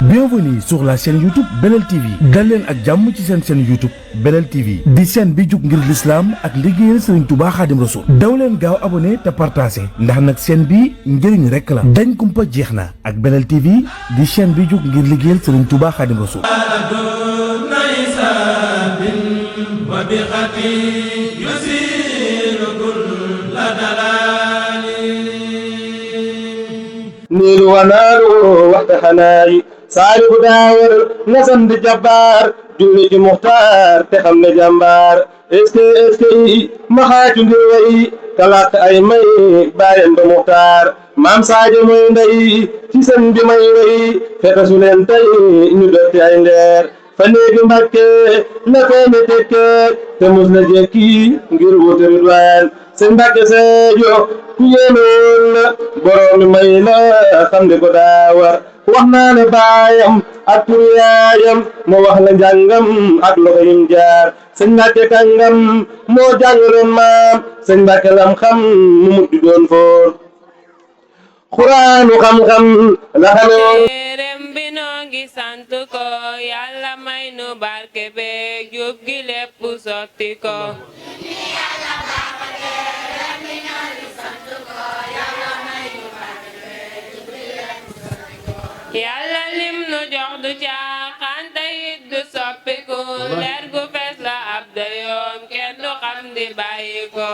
Bienvenue sur la chaîne YouTube Belel TV dal leen ak jàmm ci seen chaîne YouTube Belel TV di chaîne bi jug ngir l'islam ak liggéeyal Serigne Touba Khadim Rassoul daw leen gaaw abonné te partagé ndax nag chaîne bi njëriñ rek la dañ kumpa jeex na ak Belel TV di chaîne bi jug ngir liggéeyal Serigne Touba Khadim Rassoul نيل ونار وقت حناي صالح داور نسم دي جبار جولي مختار تخم جمبار اسكي مخاجو دي كلاك اي مي باين دو مختار مام ساجو موي ndey ci sen bi may wey feta su len tay ñu dotti ay ndeer fa neegi Mbàkke la feene tekke te mus la jekki ngir wuute ridwaan sëñ Mbàkke Seejo ku yéemoon la borom may la xam ne ko daa war wax naa ne baayam ak tur yaayam moo wax la njàngam ak loxo yim jaar sëñ Mbàkke kàngam moo jàngaloon maam sëñ Mbàkke lam xam mu mujj doon foor xuraanu xam-xam la xamee rem bi noo ngi sant ko yàlla may nu barke beeg jub gi lépp sotti ko yàlla lim nu jox du caaxaan te it du soppiku leer gu fees la ab dayoom kenn du xam di bàyyi ko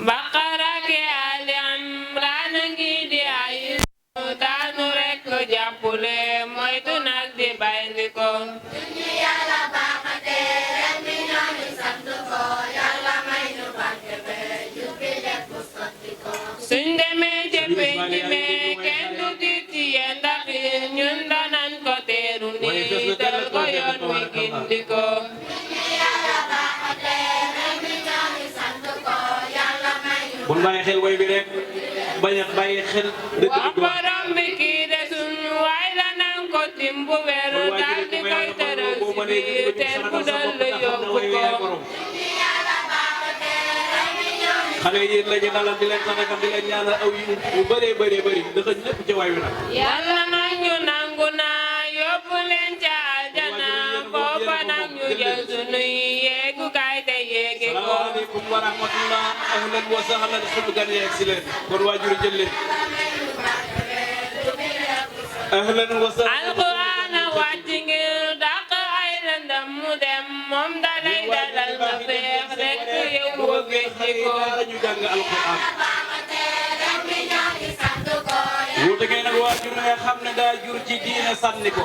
Baqara ke Ali Imran ngi di ay daanu rek jàppule moytu nag di bàyyi ko suñ demee ca penc mi kenn du tiit ci yéen ndax ñun danañ ko teeru nii dal ko yoon wi gindi ko bun bàyyi xel way bi rek bañ a bàyyi xel dëgg wax borom bi kii de suñu waay la nan ko timbu weer daal di koy tëral si biir teer bu dal la yóbbu ko xale yi la ñu dalal di leen sanaka di leen ñaanal aw yu bëree bëree bëri dëxëñ lépp ci way wi nag yàlla nag ñu nangu naa yóbbu leen ca aljana foofa nag ñu jël sunuy yeegukaay te yéege ko salaamaaleykum wa rahmatullah ahlan wa sahlan suñu gan yeeg si leen kon waajur jël leen ahlan wa sahlan alquran wàcc ngir dàq ay lëndëm mu dem moom dalay dalal nga feex rek yow mu wécci ko ñu jàng alquran wuute ngeen nag waajur nga xam ne daa jur ci diine sànni ko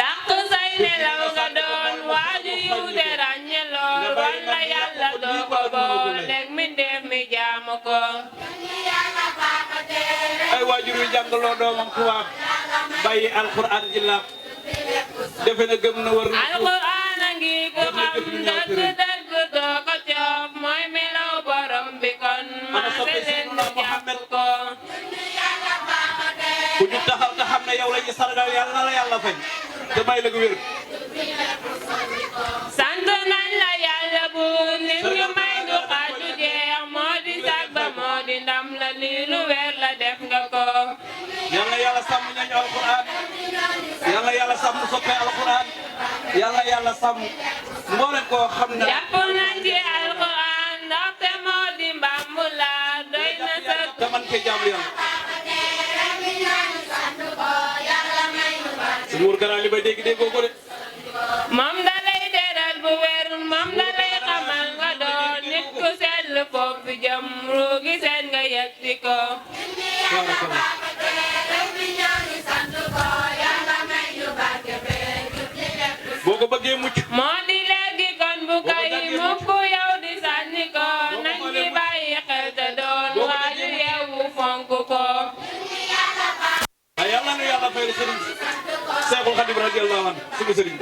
dàq say nelaw nga doon waaju yiw te ràññe lool walla yàlla doo ko booleeg mbindeef mi jaamu ko ay waajur yu jàngaloo doomam tubaab bàyyi alquran ji laab defe na gëm na war alquran a ngi ko xam dëgg doo ko coof mooy melaw borom bi kon maase leen ñu jàpp ko ku ñu taxaw te xam ne yow la ñu sargal yàlla na la yàlla fay te may la gu wér sant nañ la yàlla bu lim ñu may du xaaju jeex moo di sag ba moo di ndam la lii lu weer la def nga ko yàlla yàlla sàmm ñooñu alquran yàlla yàlla sàmm soppe alquran yàlla yàlla sàmm mboolem koo xam ne jàpp nañ ci alquran ndaxte moo di mbambu la doy na sëkk te man koy jaamu yàlla su muur gannaaw li may dégg déggoo ko de moom da lay teral bu wér moom da lay xamal nga doon nit ku sell foofu jëm ruugi seen nga yegti ko boo ko bëggee mucc moo di léegi kon bu kay mukk yow di sànni ko nañ ci bàyyi xel te doon waaju yeewu fonk ko waaye yàlla na yàlla fay sëriñ Seexul Xadim radiyallahu anhu suñu sëriñ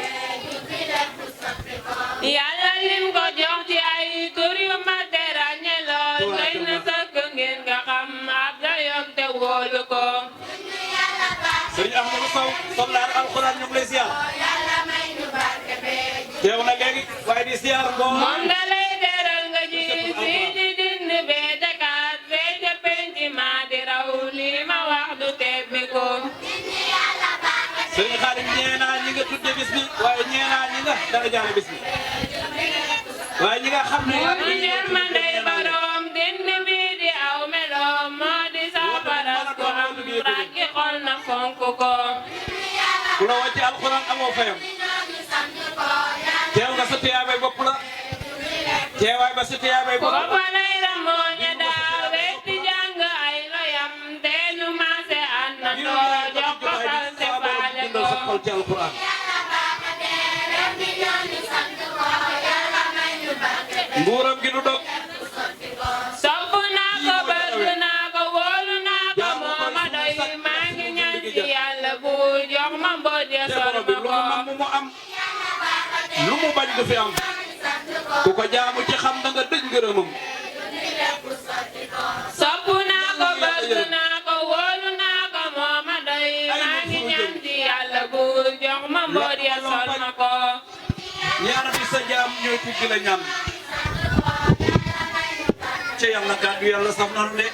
yàlla lim ko jox ci ay tur yu ma te ràññe lool doy na sëkk ngeen nga xam ab dayoom te wóolu ko sëriñ Ahmadou Sow soldaar alquran ñu ngi lay siyaar teew na léegi waaye di siyaar moom da lay teral nga ji si di nga dara jaale bis bi waaye ñi nga xam ne mu yërmande borom dindi bi di aw meloom moo di saafara ko am ràggi xol na fonk ko ku la wàcce alxuraan amoo fayam teew nga sa tiyaabay bopp la teewaay ba sa tiyaabay bopp ko lay ramoo ña daa wetti jàng ay loyam te nu maase àndandoo jox ko xal te faale ko xol ci alxuraan nguuram gi du dog sopp naa ko bëgg naa ko wóolu naa ko moo ma doy maa ngi ñaan ci yàlla bu jox ma mboot ya sol ma lu mu nam mu am lu mu bañ du fi am ku ko jaamu ci xam da nga dëj ngërëmam sopp naa ko bëgg naa ko wóolu naa ko moo ma doy maa ngi ñaan ci yàlla bu jox ma mboot ya sol ma ko ñaar bi sa jaam ñooy tugg la ñaan ci yàlla kàddu yàlla saf nanu de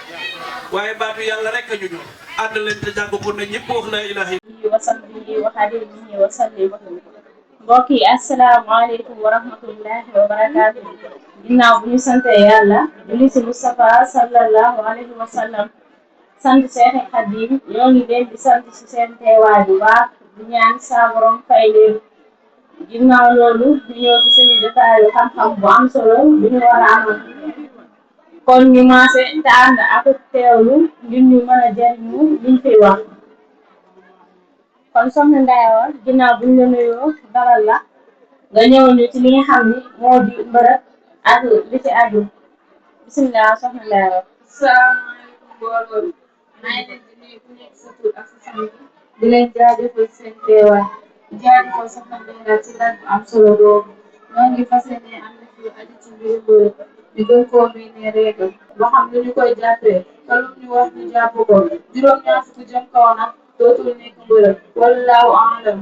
waaye baatu yàlla rek a ñu ñor ànd leen te jàng ko ne ñëpp wax la ilaha wa sahbihi wa xadimihi wa sallim mbokk yi asalaamaaleykum wa rahmatullahi wa barakaatu ginnaaw bu ñu sante yàlla julli si Mustafa sallallahu alayhi wa sallam sant Seex Xaadim ñoo ngi leen di sant si seen teewaay bu baax di ñaan saa borom fay leen ginnaaw loolu ñu ñëw ci suñu jotaayu xam-xam bu am solo bu ñu war a amal kon ñu maase te ànd ak teewlu ngir ñu mën a jëriñu liñ fiy wax kon soxna Ndeye Awa ginnaaw buñ la nuyoo dalal la nga ñëw ñu ci li nga xam ni moo di mbërëk ak li ci aju bisimilah soxna Ndeye Awa. salaamaaleykum mbooloo maa ngi leen di nuyu ku nekk sa tur ak sa sant di leen jaajëfal seen teewaay jaajëfal soxna Ndeye ci laaj bu am solo boobu ñoo ngi fas yéene am na fi aju ci mbiru mbërëk ñu gën koo miinee règle ba xam lu ñu koy jàppee te lu ñu wax ñu jàpp ko juróom-ñaar fukki jëm kaw nag dootul nekk mbërëk wallaahu aalam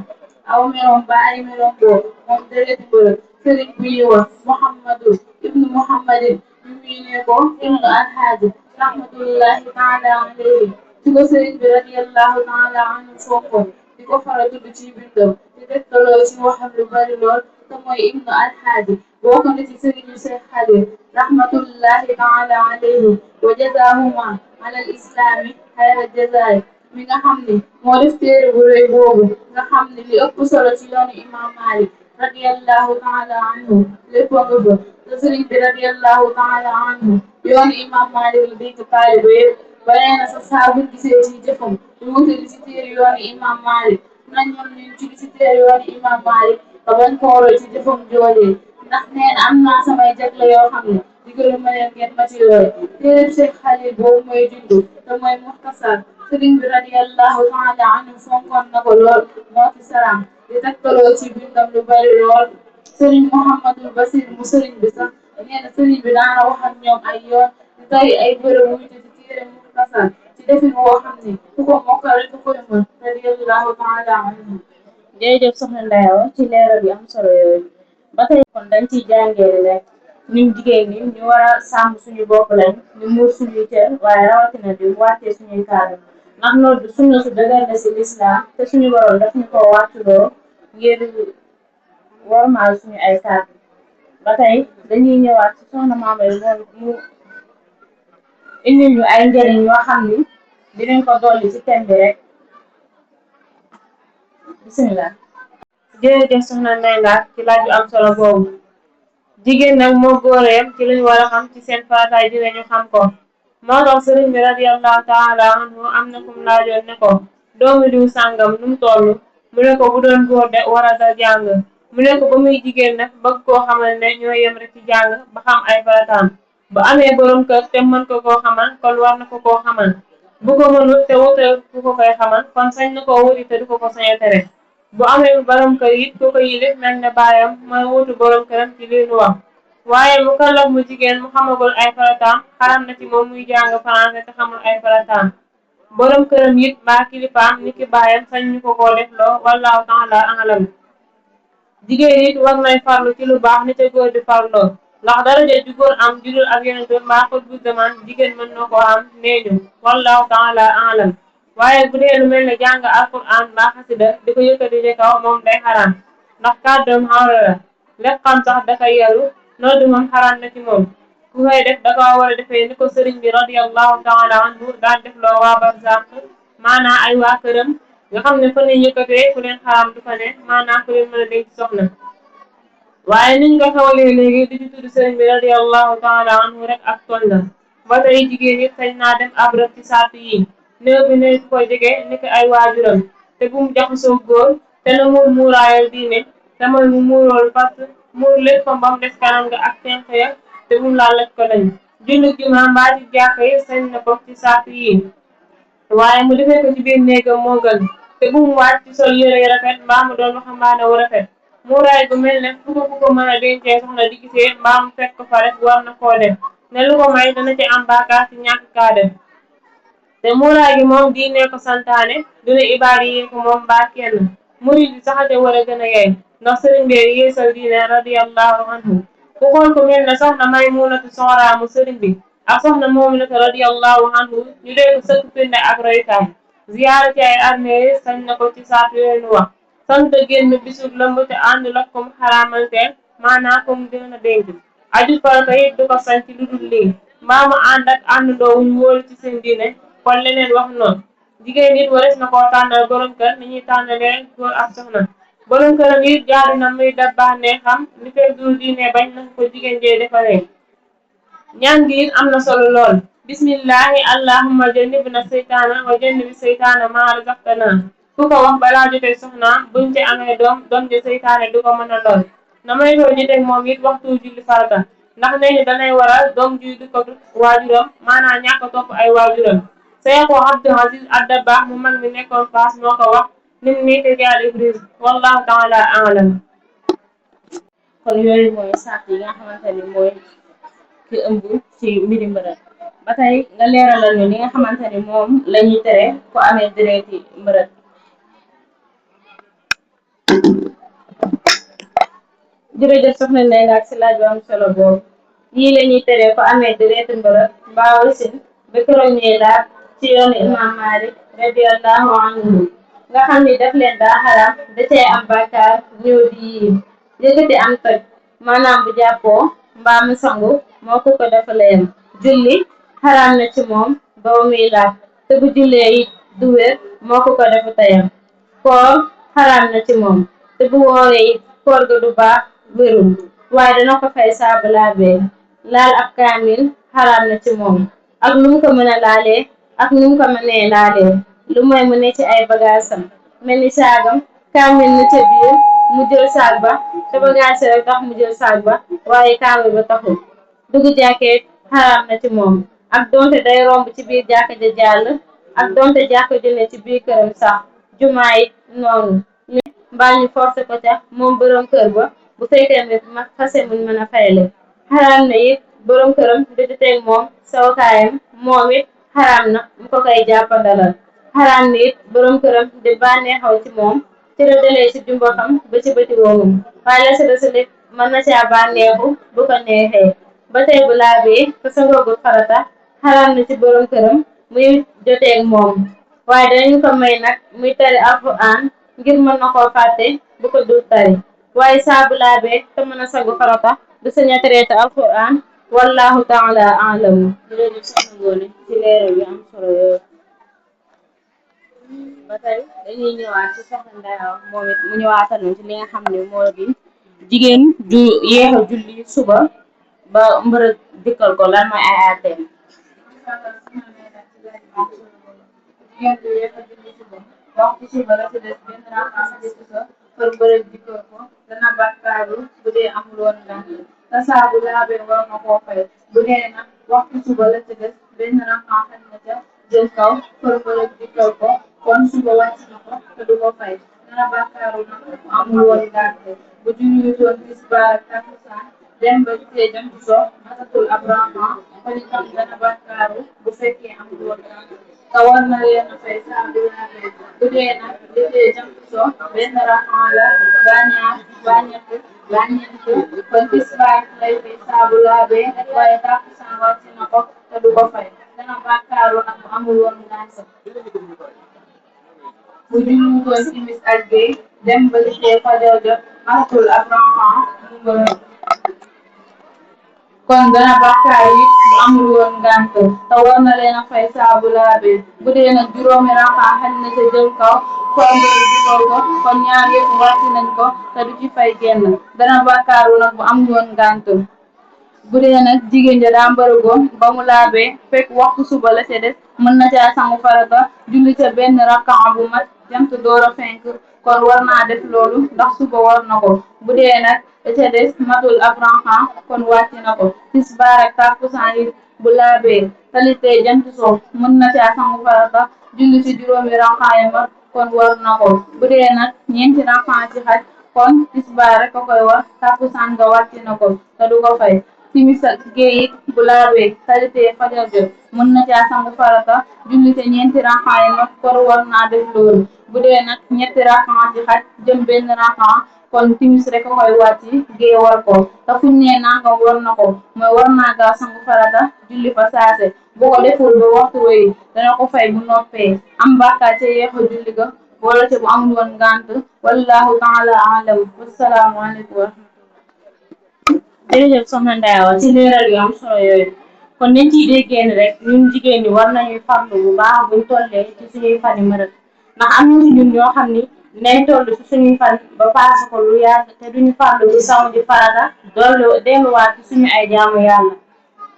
aw meloom ba ay meloom boobu moom déreeti mbërëk sëriñ bu ñuy wax Muhammadu ibnu Muhammadin ñu miinee ko ibnu alhaaji rahmatullahi taala alayhi ci ko sëriñ bi radiyallahu taala anhu fonkoon di ko faral tudd ci bindam di tegtaloo ci waxam lu bari lool te mooy ibnu alhaaji bokk na ci sëriñu Seex Xalil rahmatullahi taala alayhi wa jazaahuma alal islaami xayra jazaay mi nga xam ni moo def téere bu rëy boobu nga xam ni li ëpp solo ci yoonu imam Malik radiyallahu taala anhu lépp nga fa te sëriñ bi radiyallahu taala anhu yoonu imam Malik la dégg taalibe yëpp ba nee na sa saa buñ gisee ci jëfam ñu wute li ci téere yoonu imam Malik nañ ñoom ñu ci li ci téere yoonu imam Malik te bañ ko roy ci jëfam joolee ndax nee na am naa samay jagle yoo xam ne digalu ma leen ngeen ma ci roy téere Seex Xalil boobu mooy jundu te mooy muxtasar sëriñ bi radiyallahu taala anhu fonkoon na ko lool moo ci salaam di takkaloo ci bindam lu bari lool sëriñ Muhammadul Basir mu sëriñ bi sax nee na sëriñ bi daana wax ak ñoom ay yoon di tari ay bërëb wuyte ci téere muxtasar ci defin woo xam ne ku ko mokkal rek ku koy mën radiyallahu taala anhu jërëjëf soxna Ndeye Awa ci leeral yu am solo yooyu ba tey kon dañ ciy jàngee rek ñun jigéen ñi ñu war a sàmm suñu bopp lañ ñu muur suñuy cër waaye rawatina di wàccee suñuy kàddu ndax loolu sunna su dëgër la si lislaam te suñu borom daf ñu ko wàcculoo ngir wormaal suñu ay kàddu ba tey dañuy ñëwaat ci soxna Maama yi moom mu indil ñu ay njëriñ yoo xam ni dinañ ko dolli ci thème bi rek bisimilah. jërëjëf soxna Ndeye ci laaj bu am solo boobu jigéen nag moo góoreem ci lañu war a xam ci seen farataay dina ñu xam ko moo tax sëriñ bi radiyallahu taala anhu am na kum laajoon ne ko doomu diw sàngam nu mu toll mu ne ko bu doon góor de war a da jàng mu ne ko ba muy jigéen nag bëgg koo xamal ne ñoo yem rek ci jàng ba xam ay farataam bu amee borom kër te mën ko koo xamal kon war na ko koo xamal bu ko mënul te wuute ku ko koy xamal kon sañ na koo wuti te du ko ko sañ a tere bu amee borom kër it ku ko yilif mel ne baayam mooy wutu borom këram ci li nu wax waaye mu kallaf mu jigéen mu xamagul ay farataam xaram na ci moom muy jàng français te xamul ay farataam borom këram it mbaa kilifaam ni ki baayam sañ ñu ko koo def loo wallaahu taala alam jigéen it war nay farlu ci lu baax ni te góor di farloo ndax daraja ju góor am judul ak yonent mbaa xut bu zaman jigéen mën na koo am neeñu wallaahu taala alam waaye bu dee lu mel ne jàng alquran mbaa xasida di ko yëkkati ci kaw moom day xaraam ndax kàddoom xawra la leqam sax dafa yaru noddu moom xaraam na ci moom ku koy def da ko war a defee ni ko sëriñ bi radiyallahu taala anhu daan def loo waa barzaq maanaa ay waa këram nga xam ne fa ne yëkkatee fu leen xaraam du fa ne maanaa fu leen mën a denc soxna waaye niñ ko xawalee léegi di ci tudd sëriñ bi radiyallahu taala anhu rek ak toñ la ba tey jigéen it sañ naa def ab rëb ci sart yi néew bi ne ko jege ni ko ay waajuram te bu mu jaxasoo góor te na muur muuraayal diine te mooy mu muurool parce que muur lépp fa mbam des kanam nga ak tenq ya te bu mu laal laj ko lañ julli jumaa mbaa ci jàkka yi sañ na ko ci sart yi waaye mu defee ko ci biir néegam moo gën te bu mu wàcc ci sol yére rafet mbaa mu doon waxambaane wu rafet muuraay gu mel ne fu ko mën a dencee soxna di gisee mbaa mu fekk ko fa rek war na koo def ne lu ko may dana ci am baakaar ci ñàkk kaa def te muuraay gi moom diine ko santaane du ne ibaar yi ko moom mbaa kenn murid yi saxate war a gën a yey ndax sëriñ bi yeesal diine radiyallahu anhu ku xool ko mel ne soxna Maymunatu sooraamu sëriñ bi ak soxna Moominatu radiyallahu anhu ñu dee ko sëkk firnde ak roykaay ziyaara ci ay armée sañ na ko ci saat yooyu wax sant génn bisul lëmb te ànd la ko mu xaraamanteel maanaa ko mu gën a denc aju farata it du ko sañ ci lu dul lii mbaa mu ànd ak àndandoo wuñ wóolu ci seen diine kon leneen wax noonu jigéen it wares na koo tànnal borom kër ni ñuy tànnalee góor ak soxna borom këram it jaadu na muy dab baax xam li fekk dul diine bañ na ko jigéen jee defaree ñaan gi it am na solo lool bismillahi allahumma jannibna seytaana wa jannibi seytaana maa razaqtana ku ko wax balaa jotee soxnaam buñ ci amee doom ji seytaane du ko mën a lor na may too joteeg moom it waxtu julli farata ndax nee ni danay waral doom ji du ko waajuram maanaam ñàkk topp ay waajuram Seexu Abdul Aziz Ad-Dabbaax mu mag mi nekkoon Faas moo ko wax nim nii te jaal Ibris wallahu taala alam kon yooyu mooy sart yi nga xamante ni mooy ki ëmb ci mbiri mbërëg ba tey nga leeralal ñu li nga xamante ni moom la ñuy tere ku amee dereeti mbërëg jërëjëf soxna Ndeye Ndack si laaj bu am solo boobu yii la ñuy tere ku amee dereeti mbërëg mbaa wasin ba keroog ñuy laaj ci yoonu imam Malik radiyallahu anhu nga xam ni def leen daa xaram da cee am bàkkaar ñëw di yëkkati am toj maanaam bu jàppoo mbaa mu sangu moo ko dafa leen julli xaram na ci moom ba muy laaj te bu jullee it du wér moo ko dafa tayam koor xaram na ci moom te bu wooree it koor ga du baax wérul waaye dana ko fay saabu laabee laal ab kaamil xaram na ci moom ak nu mu ko mën a laalee ak nu mu ko mënee laalee lu mooy mu ne ci ay bagaasam mel ni saagam kaamil na ca biir mu jël saag ba te bagaas rek tax mu jël saag ba waaye kaamil ba taxul dugg jàkkee xaraam na ci moom ak donte day romb ci biir jàkka ja jàll ak donte jàkka ju ne ci biir këram sax jumaa it noonu mbaa ñu forcé ko ca moom borom kër ba bu fekkee ne ma fase muñ mën a fayle xaraam na it borom këram di teeg moom sawkaayam moom it xaraam na mu ko koy jàppandalal xaraam na it borom këram di bànneexaw ci moom ci la dalee ci jumbaxam ba ci bëti woomam waaye la sa lépp mën na caa bànneexu bu ko neexee ba tey bu laabee te sa ngoogu farata xaraam na ci borom këram muy joteeg moom waaye danañu ko may nag muy tari alxuraan ngir mën na koo fàtte bu ko dul tari waaye saa bu laabee te mën a sagu farata du sañ a traité alxuraan wallahu taala alamu jërëjëf soxna Ngoné ci leeral yu am solo yooyu ba tey dañuy ñëwaat ci soxna Ndeye Awa moom it mu ñëwaatal ci li nga xam ne moo di jigéen ju yeex a julli suba ba mbërëg dikkal ko lan mooy ay àtteem waxtu suba la ci des benn raxas ci sa kër bërëg dikkal ko dana bàkkaaru bu dee amul woon ngànt te saa bu laabee war na koo fay bu dee nag waxtu suba la ci des benn raxas na ca jël kaw kër bërëg dikkal ko kon suba wàcc na ko te du ko fay dana bàkkaaru nag bu amul woon ngànt bu julli doon tisbaar ak takkusaan dem ba gisee jant so masatul ab raxas kon itam dana bàkkaaru bu fekkee amul woon ngànt te war na leen a fay saa bu laabee bu dee nag gisee jant so benn raxas la ba ñaar ba ñett ba ñeent kon tisbaar lay fay saa bu laabee waaye takkusaan wàcc na ko te du ko fay dana bàkkaaru nag bu amul woon ngànt bu julliwoon timis ak gee dem ba liggéey fajar jot amatul ab renfant kon dana bàkkaar yi bu amul woon ngànt te war na leen a fay saabu laabee bu dee nag juróomi renfant xaj na ca jëm kaw formule bi kaw ko kon ñaar yëpp wàcc nañ ko te du ci fay genn dana bàkkaaru nag bu amul woon ngànt bu dee nag jigéen ja daa mbërëgoon ba mu laabee fekk waxtu suba la ca des mën na caa sangu farata julli ca benn rakkaan bu mat jant door a fenk kon war naa def loolu ndax suba war na ko bu dee nag da ca des matul ab renfant kon wàcc na ko tisbaar ak takkusaan yi bu laabee talitee jant soo mën na caa sangu farata julli ci juróomi renfant yi mat kon war na ko bu dee nag ñeenti renfant ci xaj kon tisbaar rek a koy war takkusaan nga wàcc na ko te du ko fay timis ak gée it bu laabee talitee fajar jot mën na caa sangu farata julli te ñeenti raxaan yi nag kon war naa def loolu bu dee nag ñetti raxaan ci xaj jëm benn raxaan kon timis rek a koy wàcc gée war ko te fuñ nee nangam war na ko mooy war naa gaaw sangu farata julli fa saase bu ko deful ba waxtu wéy dana ko fay bu noppee am bàkkaar ca yeex a julli ga wala ca bu amul woon ngànt wallahu taala alam wassalaamu aleykum wa rahmatullah jërëjëf soxna Ndaawa ci leeral yu am solo yooyu kon dañ ciy déggee ni rek ñun jigéen ñi war nañuy farlu bu baax buñ tollee ci suñuy fan yi mërëk ndax am na ñun ñoo xam ni dinañ toll ci suñuy fan ba paase ko lu yàgg te duñu farlu di sangu di farata doolu delluwaat ci suñu ay jaamu yàlla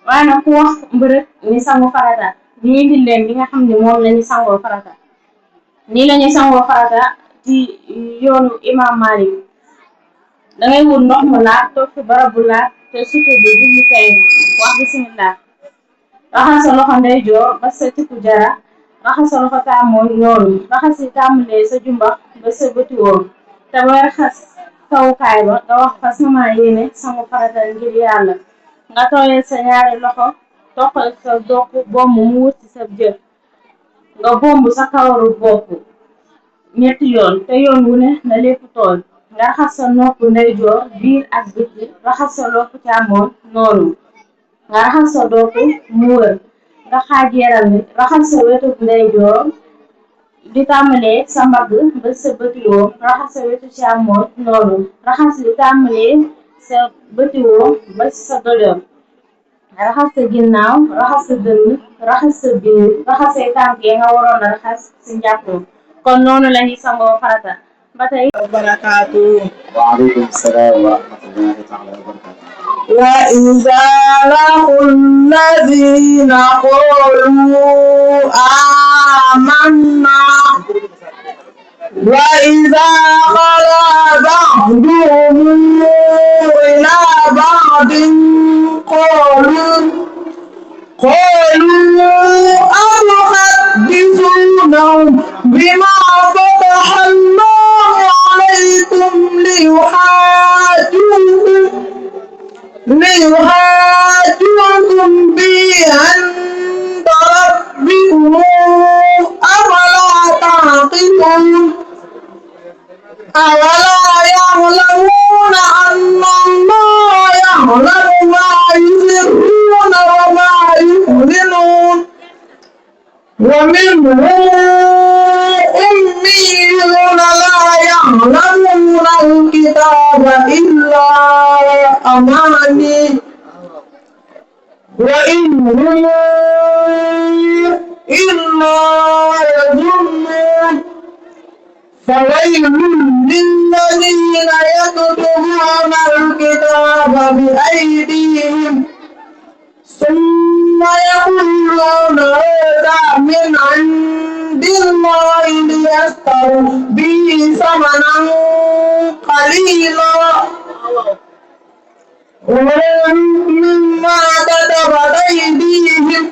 waaye nag ku wax mbërëk ni sangu farata ñu indil leen li nga xam ni moom lañuy sangoo farata nii lañuy sangoo farata ci yoonu imam Malik dangay wut ndox mu laab toog fi barab bu laab te sutur bi jublu penk wax bismillah raxas sa loxo ndeyjoor ba sa tikku jara raxas sa loxo càmmoñ noonu raxas yi tàmbalee sa jumbax ba sa bëti woom te booy raxas sawukaay ba nga wax fa sama yéene sangu farata ngir yàlla nga tooyee sa ñaari loxo toqal sa doq bomb mu wut ci sa jëf nga bomb sa kawaru bopp ñetti yoon te yoon wu ne na lépp tooy nga raxas sa nopp ndeyjoor biir ak biti raxas sa lopp càmmoñ noonu nga raxas sa dopp mu wër nga xaaj yaram bi raxas sa wetu ndeyjoor di tàmbalee sa mbagg ba sa bëtiwoo raxas sa wetu càmmoñ noonu raxas li tàmbalee sa bëtiwoo ba sa dojoor raxas sa ginnaaw raxas sa dënn raxas sa biir raxas say tànk yi nga waroon a raxas si njàpp kon noonu la ñuy sangoo farata ba tey barakaatu وعليكم السلام ورحمة الله تعالى وبركاته. وإذا لقوا الذين قالوا آمنا وإذا خلا بعضهم إلى بعض قالوا أتحدثونهم بما فتح الله عليكم ليحاجوكم به عند ربكم أفلا تعقلون أولا يعلمون أن الله يعلم ما يسرون وما يعلنون ومنهم أميون لا يعلمون الكتاب إلا أماني وإنهم إلا يظنون فويل للذين يكتبون الكتاب بأيديهم ثم يقولون هذا من عند الله ليشتروا به ثمنا قليلا وويل مما كتبت أيديهم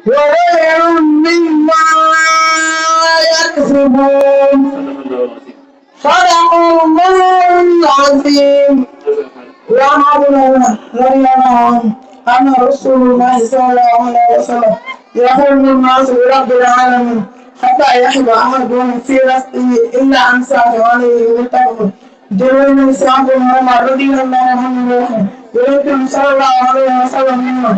وويل مما يكسبون صدق الله العظيم وعبد رضي الله عنه أن رسول الله صلى الله عليه وسلم يقول الناس برب العالمين حتى يحب أحدهم في نفسه إلا أن سعد عليه وتقول جبريل سعد بن عمر رضي الله عنه يقول صلى الله عليه وسلم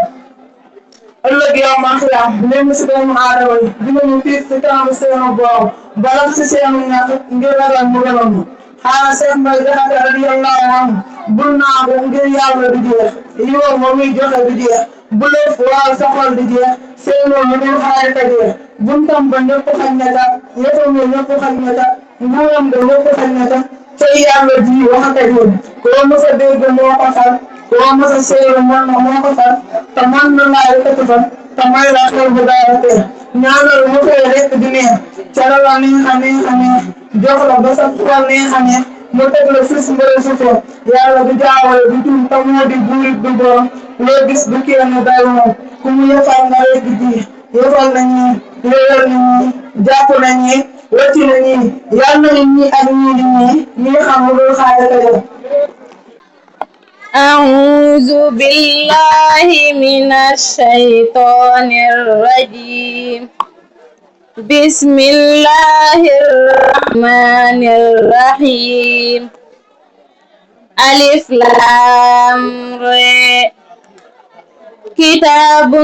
ëllëg yow ma xiyaam léegi si doomu aadama yi dinañu tiit si kanamu seenu borom balam si seenu ñàkk ngir ragal mu gënoon xaaral Seex Mbay Jaxate radiyallahu anhu bul naa ko ngir yàlla du jeex yow ma muy joxe du jeex bu lépp waaw sa xol di jeex seenu mu dul xaari ka jeex buntam ba ñëpp xañ na ta yëfam yi ñëpp xañ na ta nguuram ba ñëpp xañ na ta tey yàlla ji waxate yoon koo mës a dégg moo ko xal koo mës a seeru mën na moo ko xal te man na laay tëkk fan te may la xel bu daara tee ñaanal mu koy rekk di neex cara la neex a neex a neex jox la ba sa xol neex a neex mu teg la fis mbëre suufoo yàlla du jaawale du tum te moo di buurit du borom loo gis du kenn day moom ku mu yëfal nga rekk ji yëfal na ñi léeral na ñi jàpp na ñi wacci na ñi yal na ñi ak ñi di ñi xam lu dul xaare ka def أعوذ بالله من الشيطان الرجيم بسم الله الرحمن الرحيم ألف لام ر كتاب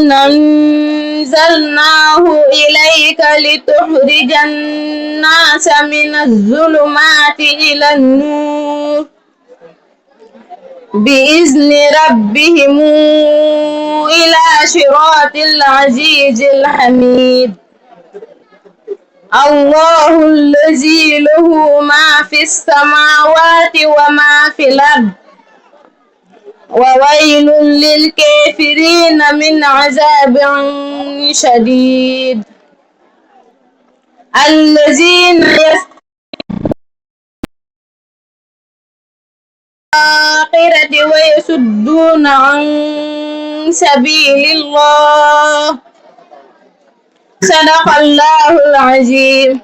أنزلناه إليك لتخرج الناس من الظلمات إلى النور بإذن ربهم إلى صراط العزيز الحميد الله الذي له ما في السماوات وما في الأرض وويل للكافرين من عذاب شديد الذين الآخرة ويصدون عن سبيل الله صدق الله العظيم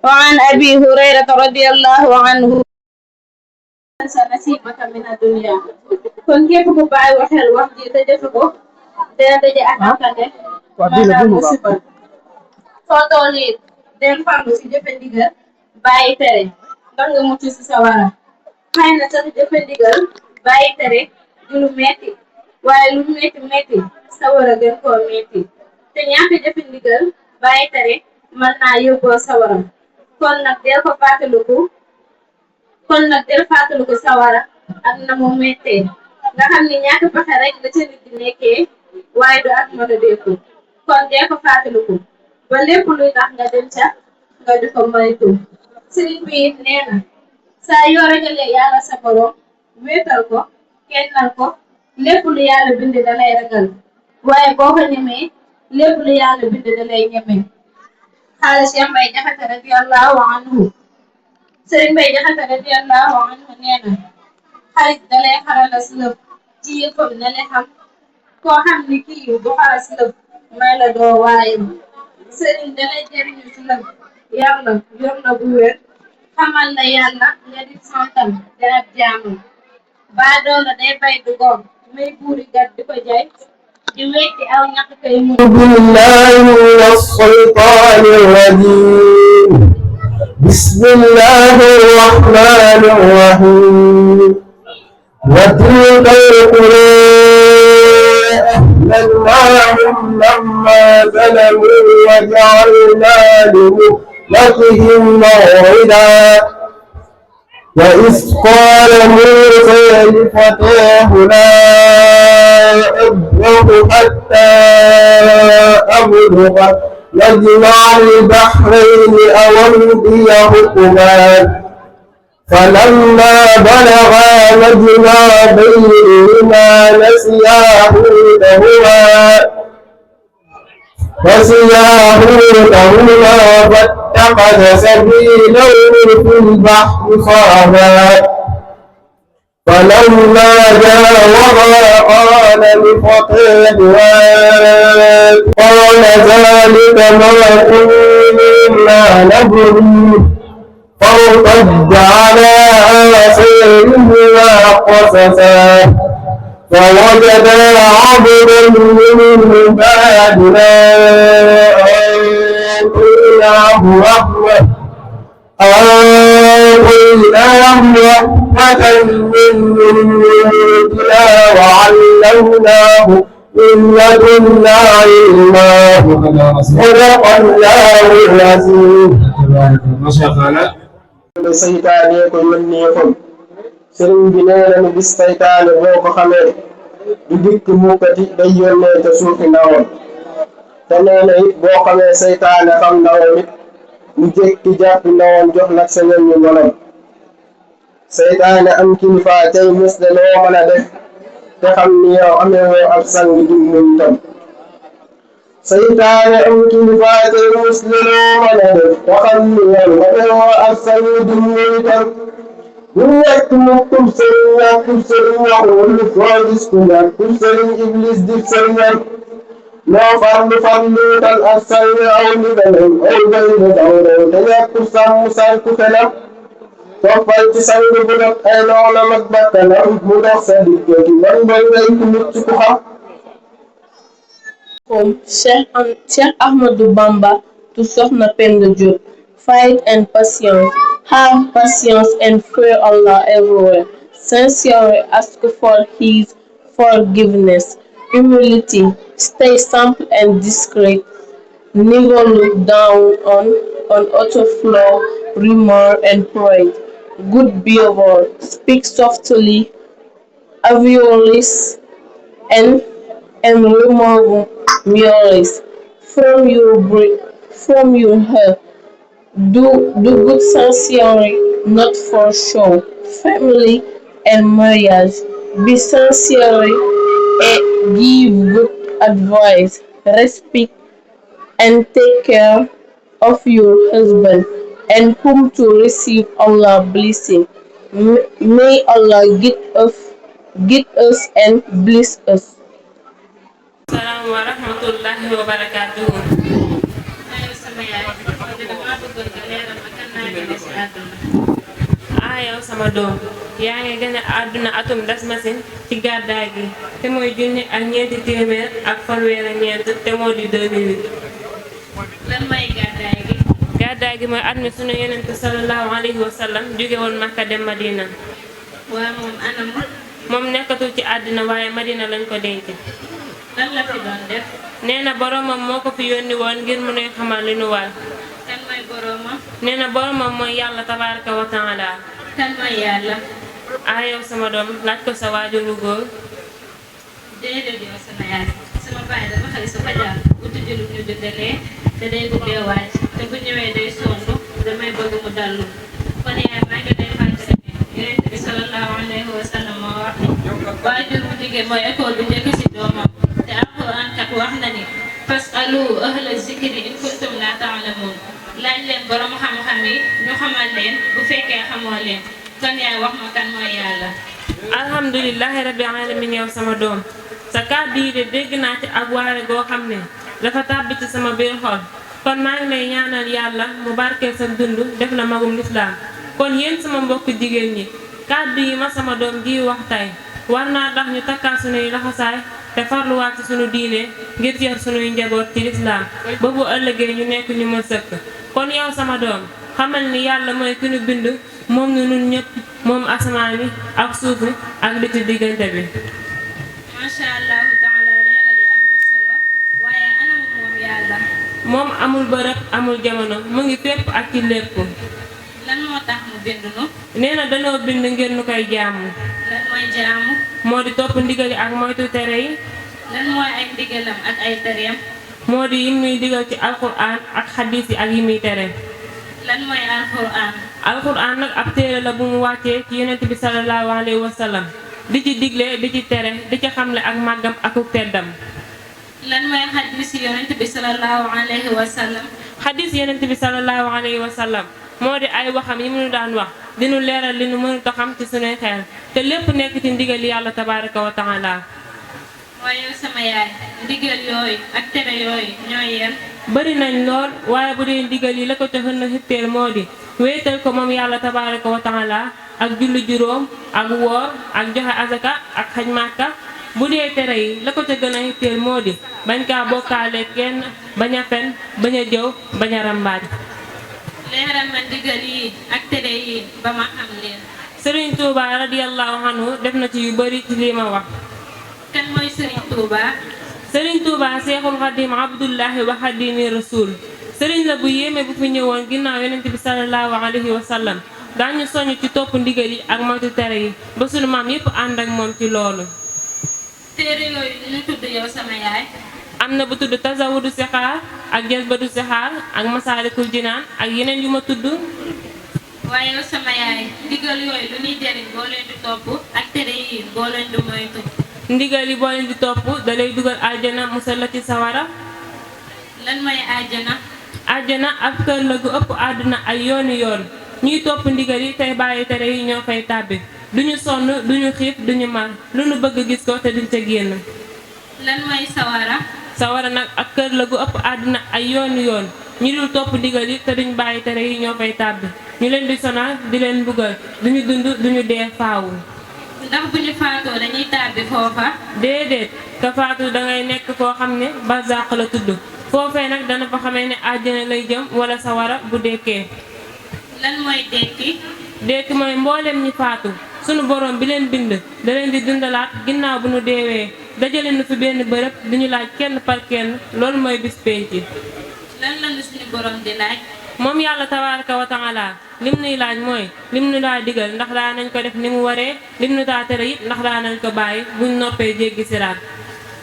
وعن أبي هريرة رضي الله عنه نصيبك من الدنيا kon képp ku bàyyi waxel wax ji te defe ko dina daje ak akane maanaam musiba soo toolee del farlu si jëfe ndigal bàyyi tere ndax nga mucc si sa wara xëy na sax jëfe ndigal bàyyi tere du lu metti waaye lu metti metti sa wara gën koo metti te ñàkk jëfe ndigal bàyyi tere mën naa yóbboo sa waram kon nag del fàttaliku sa wara ak na mu mettee nga xam ni ñàkk pexe rek la ca nit di nekkee waaye du ak mën a dékku kon dee ko fàttaliku ba lépp luy tax nga dem ca nga di ko moytu sëriñ bi it nee na saa yoo ragalee yàlla sa borom wéetal ko kennal ko lépp lu yàlla bind da lay ragal waaye boo ko ñemee lépp lu yàlla bind da lay ñeme xaala Cheikh Mbay Jaxate radiyallahu anhu sëriñ Mbay Jaxate radiyallahu anhu nee na xarit da lay xaralas lëf ci yëppam na le xam koo xam ni kii du xaras lëf may la doo waayam sëriñ da lay jëriñu ci lëf yar la yor la bu wér xamal la yàlla nga di santam garab jaamam baa doola day bay du gom may buuri gat di ko jay di wekki aw ñaq kay mu بالله من الشيطان الرجيم بسم الله الرحمن الرحيم وتلك القرى أهلكناهم لما ظلموا وجعلنا لمهلكهم موعدا وإذ قال موسى لفتاه لا أبرح حتى أبلغ مجمع البحرين أو أمضي حقبا فلما بلغا مجمع بينهما نسيا حوتهما فاتخذ سبيله في البحر صعبا فلما جاوزا قال لفتاه قال ذلك ما كنا نبغي فارتد على آثارهما قصصا فوجدا عبدا من عبادنا آتيناه رحمة من عندنا وعلمناه من لدنا علما صدق الله العظيم. seytaane ko yónnee kon sëriñ bi nee na bis seytaane boo ko xamee du dikk mukkati day yónnee te suufi ndawam te nee na it boo xamee seytaane xam ndawam it mu jékki jàpp ndawam jox nag sa ñoom ñu bonam seytaane am kilifa tey mus de loo mën a def te xam ni yow amee woo ab sang du muy tam seytaane am kilifa tey mus de loo mën a def te xam ni yow amee woo ab sang du muy tam ñu nekk mu kum sëriñ ñàkkul sëriñ waxul lu foo gis ku ñàkkul sëriñ iblis di sëriñam loo farlu farlu tal ak sang aw ni beneen aw gay de daw rew te ñàkkul sàmm sànku felam toppal ci sang bu def ay noonam ak bakkanam mu dox sa diggante man boy ngay ku mucc ku xam Cheikh Ahmadou Bamba to Sokhna Penda Diop. Fight and patience. Have patience and fear Allah everywhere. Sincerely ask for His forgiveness. Humility. Stay simple and discreet. Never look down on overflow, rumor and pride. Good behavior. Speak softly, aviolis, and remove malice from your heart. Do good sincerely, not for show. Family and marriage. Be sincere and give good advice. Respect and take care of your husband and whom to receive Allah's blessing. May Allah guide us and bless us. Assalamu wa rahmatullahi wa barakatuhu. Yow sama doom yaa ngi gën a àdduna atum das masin ci gàddaay gi te mooy junni ak ñeenti téeméer ak fanweer ak ñeent te moo di 2008. lan mooy gàddaay gi? gàddaay gi mooy at mi sunu yonent sallallahu alayhi wa sallam jóge woon Makka dem Madina. waaw moom anam moom nekkatul ci àddina waaye Madina lañ ko denc. lan la fi doon def? nee na boromam moo ko fi yónni woon ngir mu nuy xamal li nu war. kan mooy boromam? nee na boromam mooy yàlla tabaraka wa taala. kan mooy yàlla? yow sama doom laaj ko sa waajur wu góor. déedéet yow sama yaay sama baay dafa xale sa fajar bu tëjulu ñu jëndalee te day guddee waaj te bu ñëwee day sonn damay bëgg mu dallu kon yaay maa ngi day fàttali yonent bi sallallahu alayhi wa sallam moo wax ni waajur bu jigéen mooy école bu njëkk si doomam te alquran kat wax na ni fasalu ahla zikri in kuntum la ta'lamun laaj leen borom xam-xam yi ñu xamal leen bu fekkee xamoo leen kon yaay wax ma kan mooy yàlla. alhamdulilahi rabbil alamin yow sama doom sa kàddu yi de dégg naa ci ak waare goo xam ne dafa tàbbi ci sama biir xol kon maa ngi lay ñaanal yàlla mu barkeel sa dund def la magum lislaam kon yéen sama mbokk jigéen ñi kàddu yi ma sama doom ji wax tey war naa tax ñu takkaat sunuy laxasaay te farluwaat ci sunu diine ngir yar sunuy njaboot ci lislaam ba bu ëllëgee ñu nekk ñu mën sëkk kon yow sama doom xamal ni yàlla mooy ki nu bind moom nu nun ñëpp moom asamaan bi ak suuf bi ak li ci diggante bi. macha allahu taala leeral yi am na solo waaye anam moom yàlla. moom amul bërëb amul jamono mu ngi fépp ak ci lépp. lan moo tax mu bind nu? nee na danoo bind ngir nu koy jaamu. lan mooy jaamu? moo di topp ndigali ak moytu tere yi. lan mooy ay ndigalam ak ay tereem? moo di yi muy digal ci alquran ak xadis yi ak yi muy tere. lan mooy alquran? alquran nag ab téere la bu mu wàccee ci yonent bi sallallahu alayhi wa sallam di ci digle di ci tere di ci xamle ak màggam ak teddam. lan mooy xadis yonent bi sallallahu alayhi wa sallam? xadis yonent bi sallallahu alayhi wa sallam moo di ay waxam yi mu daan wax di nu leeral li nu mënut a xam ci sunuy xel te lépp nekk ci ndigal yàlla tabaraka wa taala. waaye sama yaay ndigal yooyu ak tere yooyu ñooy yem. bari nañ lool waaye bu dee ndigal yi la ko ca xën a xitteel moo di wéetal ko moom yàlla tabaraka wa taala ak julli juróom ak woor ak joxe azaka ak xaj màkka bu dee tere yi la ko ca gën a xitteel moo di bañ kaa bokkaale kenn bañ a fen bañ a jëw bañ a rambaaj. leeral ma ndigal yi ak tere yi ba ma xam leen. Sëriñ Tuuba radiyallahu anhu def na ci yu bari ci lii ma wax. kan mooy Sëriñ Tuuba? Sëriñ Tuuba Seexul Xadim Abdullahi wa Xadimi Rasul sëriñ la bu yéeme bu fi ñëwoon ginnaaw yonent bi sallallahu alayhi wa sallam daañu soññ ci topp ndigal yi ak moytu tere yi ba sunu maam yépp ànd ak moom ci loolu. téere yooyu ñu tudd yow sama yaay. am na bu tudd Tazawudu Sixaar ak Jazbatu Sixaar ak Masaalikul Jinaan ak yeneen yu ma tudd. waaye yow sama yaay ndigal yooyu lu ñuy jëriñ boo leen di topp ak tere yi boo leen di moytu. ndigal yi boo leen di topp da lay dugal aljana musal la ci sawara. lan mooy aljana. aljana ab kër la gu ëpp àdduna ay yooni yoon ñuy topp ndigal yi tey bàyyi tere yi ñoo fay tàbbi duñu sonn duñu xiif duñu mar lu nu bëgg gis ko te duñ ca génn. lan mooy sawara. sawara nag ak kër la gu ëpp àdduna ay yooni yoon ñi dul topp ndigal yi te duñ bàyyi tere yi ñoo fay tàbbi ñu leen di sonal di leen mbugal duñu dund duñu dee faawu. ndax bu ñu faatoo dañuy tàbbi foofa. déedéet ka faatu dangay nekk foo xam ne barzaq la tudd foofee nag dana fa xamee ne àjjana lay jëm wala sawara bu dekkee. lan mooy dekki. dekki mooy mboolem ñi faatu sunu borom bi leen bind da leen di dundalaat ginnaaw bu nu deewee dajale nu fi benn bërëb di ñu laaj kenn par kenn loolu mooy bis penc. lan la nu suñu borom di laaj. moom yàlla tabaaraka wa taala lim nuy laaj mooy lim nu daa digal ndax daa nañ ko def ni mu waree lim nu daa tere it ndax daa nañ ko bàyyi buñ noppee jéggi siraat.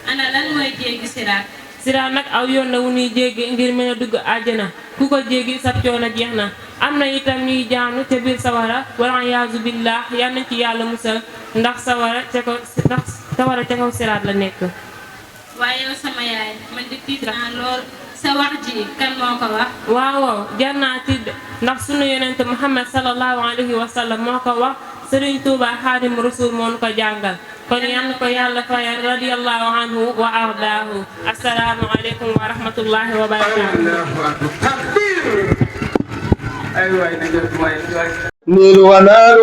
ana lan mooy jéggi siraat. siraat nag aw yoon la wu ñuy jéggi ngir mën a dugg àjjana ku ko jéggi sab coono jeex na am na itam ñuy jaanu ca biir sawara wala yaazu billah yal nañ ci yàlla musal ndax sawara ca kaw siraat la nekk. waaye yow sama yaay man di tiit naa lool sa wax ji kan moo ko wax. waaw jar naa tiit ndax sunu yonent Muhammad sallallahu alayhi wa sallam moo ko wax Sëriñ Tuuba Xaadim Rasul moo nu ko jàngal kon yal na ko yàlla fayal radiyallahu anhu wa ardaahu assalaamu aleykum wa rahmatullahi wa barakaatuh. نيل ونال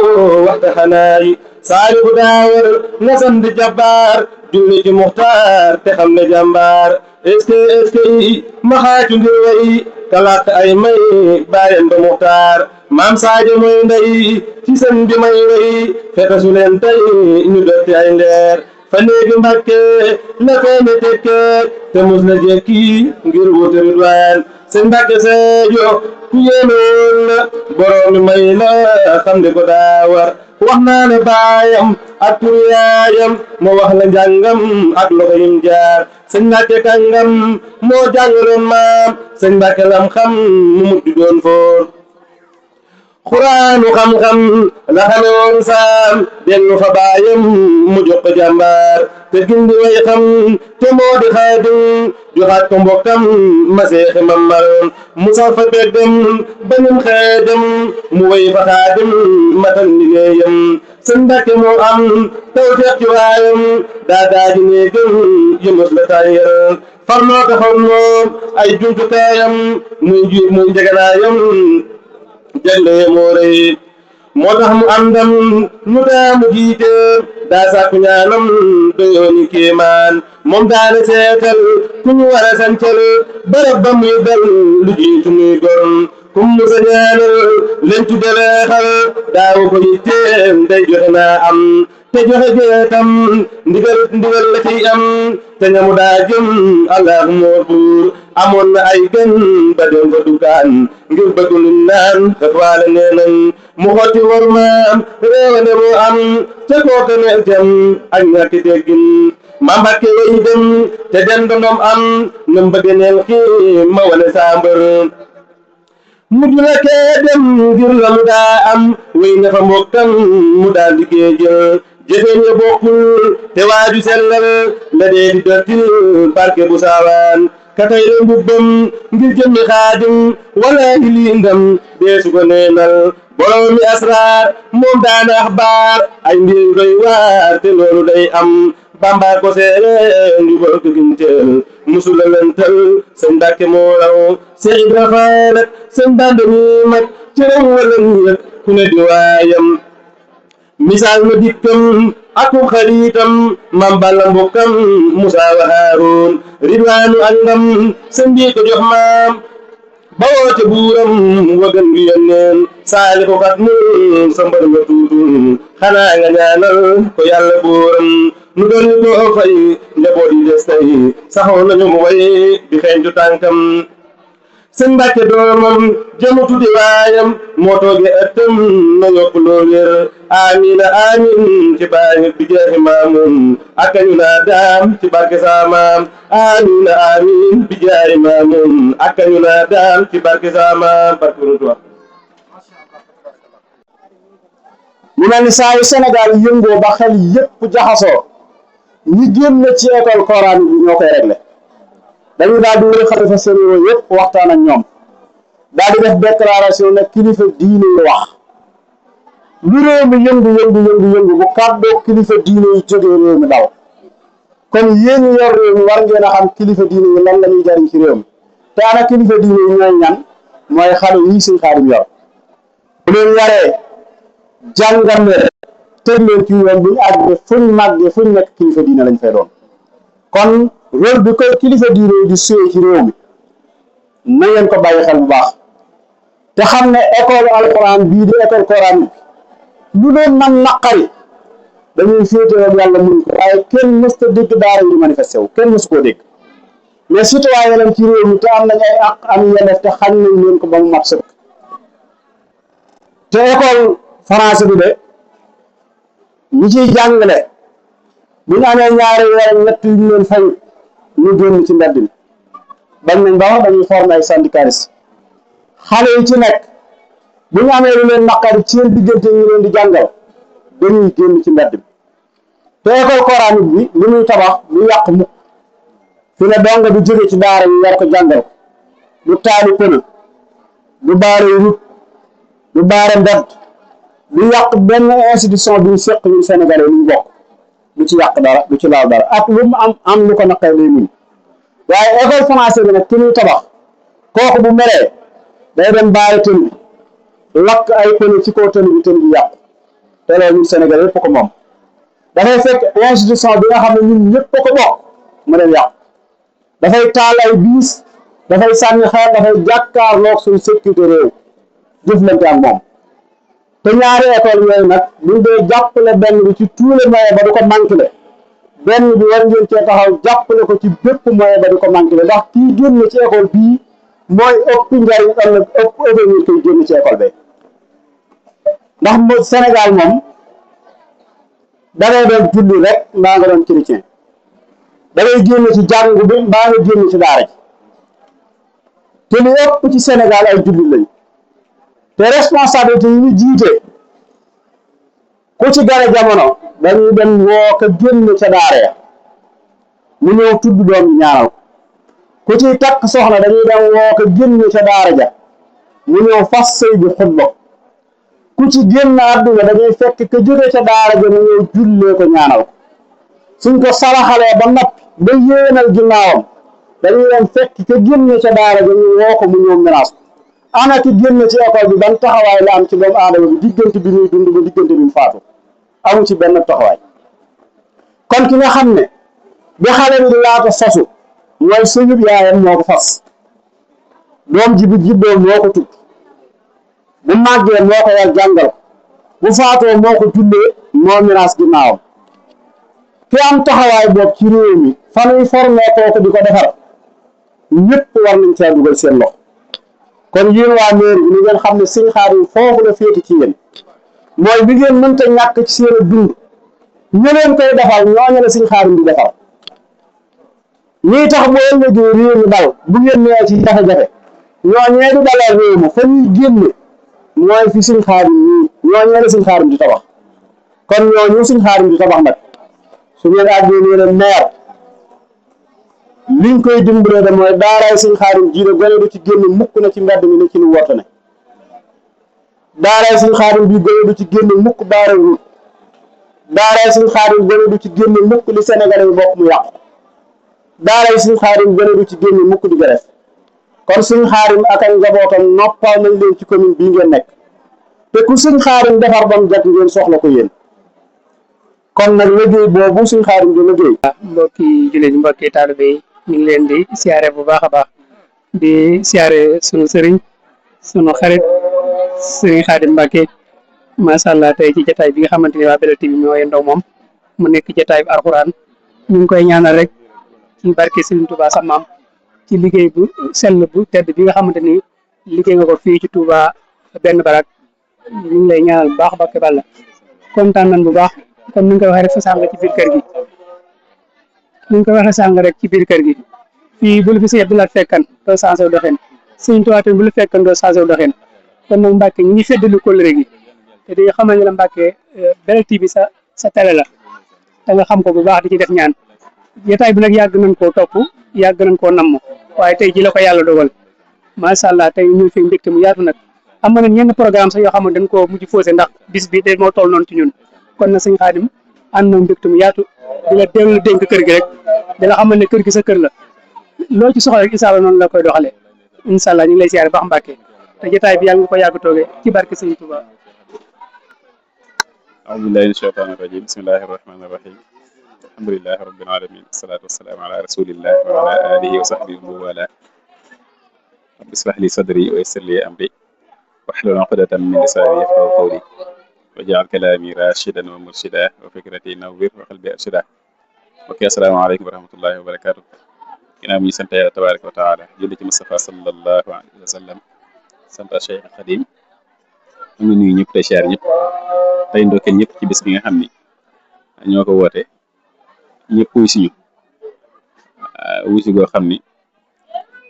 وقت حناي صالح داور نسم دي جبار جولي مختار تخم جمبار اسكي مخاچو وي كلاك اي مي باين بمختار مام ساجي موي ndey ci sen bi may way feta su len tay ñu dotti ay ndeer fa neegi Mbàkke la feene tekke te mus na jekki ngir wuute ridwaan seen Mbàkke Seejo ku yéemoon la borom mi may la xam ne ko daa war wax naa ne baayam ak tur yaayam moo wax la njàngam ak loxo yim jaar sëñ Mbàkke kàngam moo jàngaloon maam sëñ Mbàkke lam xam mu mujj doon foor xuraanu xam-xam la xame woon saam dellu fa baayam mu jox ko jàmbaar te gindi way xam te moo di xaadim joxaat ko mbokkam ma seexi mammaroon mu sax fa beddam bañum xeedam mu way fa xaadim matal liggéeyam sëñ Mbàkke moo am tawfeex ci waayam daa daaji néegam yëmës la tàyyal farloo ko xam moom ay jumtukaayam muy njeganaayam jagle moo rëy moo tax mu àndam nu daamu jiite daa sàkku ñaanam doyooni kéemaan moom daane seetal ku ñu war a sancal bërëb ba muy dal lu jiitu muy gon kum mu sa ñaanal leen tuddaleexal daawu ko yitteem day joxe naa am te joxe jeetam ndigal la ciy am te ñamu daa jëm allah moo buur amoon na ay gën ba dem ba dukaan ngir bëgg lu naan xetwaale nee nañ mu xotti war maam réewane mu am te kooka neel jëm ak ñàkki teggin ma Mbàkke way dem te den doom am nam bëgg neel xii ma wane saambër mujj la kee dem ngir la mu daa am way na fa mbokkam mu daal di kee jël jëfeen ya bokkul te waaju sellal la dee di dottil barke bu saawaan katay la mbubbam ngir jëmmi xaadim wala ngi lii ndam deesu ko neenal borom mi asraar moom daana axbaar ay mbir doy waar te loolu day am Bamba ko seere njubal ko ginteel musula lental sëñ Mbàkke moo raw Seex Ibra Faal ak sëñ Bamba mi mag cëram wala ñëpp ku ne di waayam misaal ma dikkam aku xaritam mam Balla mbokkam Musa wa Haaruun ridwaanu àndam sëñ bi ko jox maam ba woote buuram wagan gi yónneen saali ko kat mu sa mbër nga tuutul xanaa nga ñaanal ko yàlla buuram nu dolli koo fay njaboot yi des tey saxoo nañu mu way di xeeñtu tànkam sëñ Mbàkke doomam jëmu tuddi waayam moo tooge ëttam na yokk loo wér amiin amiin ci baaxir bi jeexi maamun ak ñu naa daam ci barke saa maam amiin amiin bi jeexi maamun ak ñu naa daam ci barke saa maam barke rutuwa mu mel ni saa yu Sénégal yëngoo ba xel yépp jaxasoo ñi génn ci école coranique bi ñoo koy réglé dañu daal di wër xalifa sérieux yépp waxtaan ak ñoom daal di def déclaration ne kilifa diine yi wax lu réew mi yëngu bu kàddoo kilifa diine yi jógee réew mi daw kon yéen ñi yor réew mi war ngeen a xam kilifa diine yi lan la ñuy jariñ ci réew mi te ana kilifa diine yi ñooy ñan mooy xale yi Sëñ Xaadim yor bu leen yaree jàngal leen teg leen ci yoon bu ñu àggee fuñ màggee fuñ nekk kilifa diine lañ fay doon kon rôle bi koy kilifa diine yi di suyee ci réew mi na ngeen ko bàyyi xel bu baax te xam ne école alquran bii di école coranique bi lu leen man naqari dañuy féetewoon yàlla mun ko waaye kenn mësta dégg daara yi di manifesté wu kenn mësu koo dégg mais citoyen lañ ci réew mi te am nañ ay àq am yelleef te xañ nañ leen ko ba mu mat sëkk te école français bi de ñi ciy jàngale bu ñu amee ñaari weer ñett yu ñu leen fay ñu génn ci mbedd mi bañ nañ ba wax dañuy former ay syndicalistes xale yi ci nekk bu ñu amee lu leen naqari ci seen diggante ñu leen di jàngal dañuy génn ci mbedd mi te école coranique bi li muy tabax du yàq mukk fi ne donga du jóge ci daara yi yar ko jàngal ko du taali pëna du baare rut du baare mbedd du yàq benn institution bi ñu seq ñun Sénégalais lu ñu bokk du ci yàq dara du ci laal dara ak lu mu am lu ko naqay lay muñ waaye école français bi nag ki muy tabax kooku bu meree day dem baare tën bi lakk ay pëne ci kaw tën bi yàqu te loolu ñun Sénégalais yëpp ko moom dafay fekk institution bi nga xam ne ñun ñëpp ko bokk mu dem yàqu dafay taal ay biis dafay sànni xeer dafay jàkkaarloog suñu sécurité réew jëflante ak moom te ñaari école yooyu nag buñ dee jàppale benn bi ci tous les moyens ba du ko manqué benn bi war ngeen cee taxaw jàppale ko ci bépp moyen ba du ko manqué ndax kii génn ci école bii mooy ëpp njariñ ëllëg ëpp avenir koy génn ci école bi ndax Sénégal moom da ngay doon julli rek mbaa nga doon chrétien da ngay génn ci jàngu bi mbaa nga génn ci daara ji te li ëpp ci Sénégal ay julli lañ te responsabilité yi ñu jiite ku ci gane jamono dañuy dem woo ko génn ca daara ya mu ñëw tudd doom bi ñaanal ku ciy takk soxna dañuy dem woo ko génn ca daara ja mu ñëw fas sëy bi xutba ku ci génn àdduna dañuy fekk ka jóge ca daara ja mu ñëw jullee ko ñaanal suñ ko saraxalee ba noppi ba yéenal ginnaawam dañuy dem fekk ka génn ca daara ja ñu woo ko mu ñëw menace ana ki génn ci école bi ban taxawaay la am ci doomu aadama bi diggante bi muy dund ba diggante bi mu faatu amu ci benn taxawaay kon ki nga xam ne bi xale bi di laata fasu mooy sëñub yaayam moo ko fas doom ji bu juddoo moo ko tudd bu màggee moo ko war jàngal bu faatoo moo ko jullee moo miraas ginnaawam ki am taxawaay boobu ci réew mi fanuy formé kooku di ko defar ñëpp war nañ caa dugal seen loxo kon yéen waa mairie bi ni ngeen xam ne Sëñ Xaadim foofu la féete ci yéen mooy bi ngeen mënta ñàkk ci seen a dund ñu leen koy defal ñooñu la Sëñ Xaadim di defal ñii tax bu ëllëgee réew mi dal bu ngeen nee ci jafe-jafe ñooñee di dalal réew mi fa ñuy génne mooy fi Sëñ Xaadim ñooñee la Sëñ Xaadim di tabax kon ñooñu Sëñ Xaadim di tabax nag su ngeen àggee nee leen maire liñ koy dimbalee de mooy daaraay Sëñ Xaadim ji de gone du ci génn mukk na ci mbedd mi ne ci lu woote ne daaraay Sëñ Xaadim bi gone du ci génn mukk baara ruut daaraay Sëñ Xaadim gone du ci génn mukk li Sénégalais yi bokk mu yàqu daaraay Sëñ Xaadim gone du ci génn mukk di gref kon Sëñ Xaadim ak ay njabootam noppal nañ leen ci commune bii ngeen nekk te ku Sëñ Xaadim defar ba mu jot ngeen soxla ko yéen kon nag liggéey boobu Sëñ Xaadim di liggéey. mbokki jullit yi mbokki taalibe yi ñu ngi leen di siyaare bu baax a baax di siyaare sunu sëriñ sunu xarit Sëriñ Xaadim Mbàkke macha allah tey ci jotaay bi nga xamante ni waa Belel TV ñoo yendoo moom mu nekk jotaay bi alxuraan ñu ngi koy ñaanal rek ci barke Serigne Touba sa maam ci liggéey bu sell bu tedd bi nga xamante ni liggéey nga ko fii ci Touba benn barak ñu ngi lay ñaanal bu baax Mbacke Balla kontaan nañ bu baax comme ni nga koy waxee rek sa sàng ci biir kër gi ni nga koy waxee sàng rek ci biir kër gi fii bu la fi sëñ Abdoulaye fekkan doo changé wu doxin Serigne Touba tamit bu la fekkan doo changé wu doxin kon nag Mbacke ñi ngi feddali kóllëre gi te di nga xamal ne la Mbacke Belel TV sa télé la te nga xam ko bu baax di ci def ñaan jotaay bi nag yàgg nañ koo topp yàgg nañ koo namm waaye tey ji la ko yàlla dogal macha allah tey ñu fi mbégte mu yaatu nag am na yenn programme sax yoo xam ne dañ koo mujj faussé ndax bis bi de moo toll noonu ci ñun kon na sëñ Xaadim ànd na mbégte mu yaatu di la dellu dénk kër gi rek di la xamal ne kër gi sa kër la loo ci soxla rek incha allah noonu la koy doxalee incha allah ñu ngi lay siyaare baax Mbàkke te jotaay bi yàlla nga ko yàgg toogee ci barke sëñ Touba. أعوذ بالله من الشيطان الرجيم بسم الله الرحمن الرحيم الحمد لله رب العالمين الصلاة والسلام على رسول الله وعلى آله وصحبه ومن والاه رب اشرح لي صدري ويسر لي أمري واحلل عقدة من لساني يفقهوا قولي واجعل كلامي راشدا ومرشدا وفكرتي نور وقلبي أرشدا ok asalaamaaleykum wa rahmatullahi wa barakaatu ginnaaw bi ñu sant yàlla tabaraka wa taala julli ci Mustafa sallallahu alayhi wa sallam sant Cheikh Khadim ñu ngi nuyu ñëpp tey siyaar ñëpp tey ndokkeel ñëpp ci bés bi nga xam ni ñoo ko woote ñëpp wuy si ñu wusi goo xam ni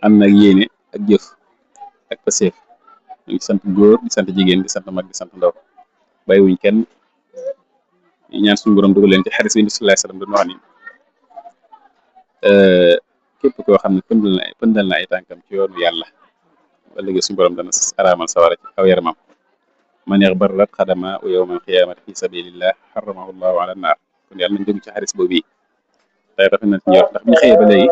am na yéene ak jëf ak paseef ñu ngi sant góor di sant jigéen di sant mag di sant ndaw bàyyiwuñ kenn ñaan suñu borom dugal leen ci xaris bi sallallahu alayhi wa sallam doon wax ni képp koo xam ne pëndal na ay tànkam ci yoonu yàlla ba léegi suñu borom dana araamal sawara ci aw yaramam man yaxbarrat xadama u yawmal qiyaamati fi sabilillah xaramahu llahu ala naar kon yàlla nañ dugg ci xaris boobu yi tey rafet na ci njort ndax bi ñu xëyee ba léegi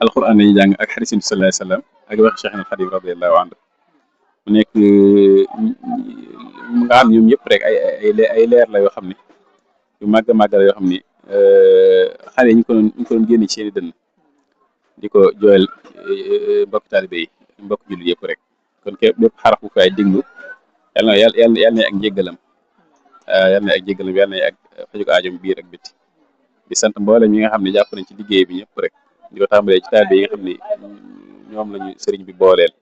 alquran lañuy jàng ak xaris bi sallallahu alayhi wa sallam ak wax Cheikh al Xadim radiallahu anhu mu nekk nga xam ñoom ñëpp rek ay leer la yoo xam ne yu màgg màgg la yoo xam ni xale yi ñu ko doon génne ci seeni dënn di ko jooyal mbokk taalibe yi mbokk jullit yëpp rek kon képp bépp xaraf bu fay déglu yàlla na ak njéggalam yàlla na ak njéggalam yàlla na ak faju ko aajom biir ak bitti di sant mboolem ñi nga xam ne jàpp nañ ci liggéey bi ñëpp rek di ko tàmbalee ci taalibe yi nga xam ne ñoom lañu sëriñ bi booleel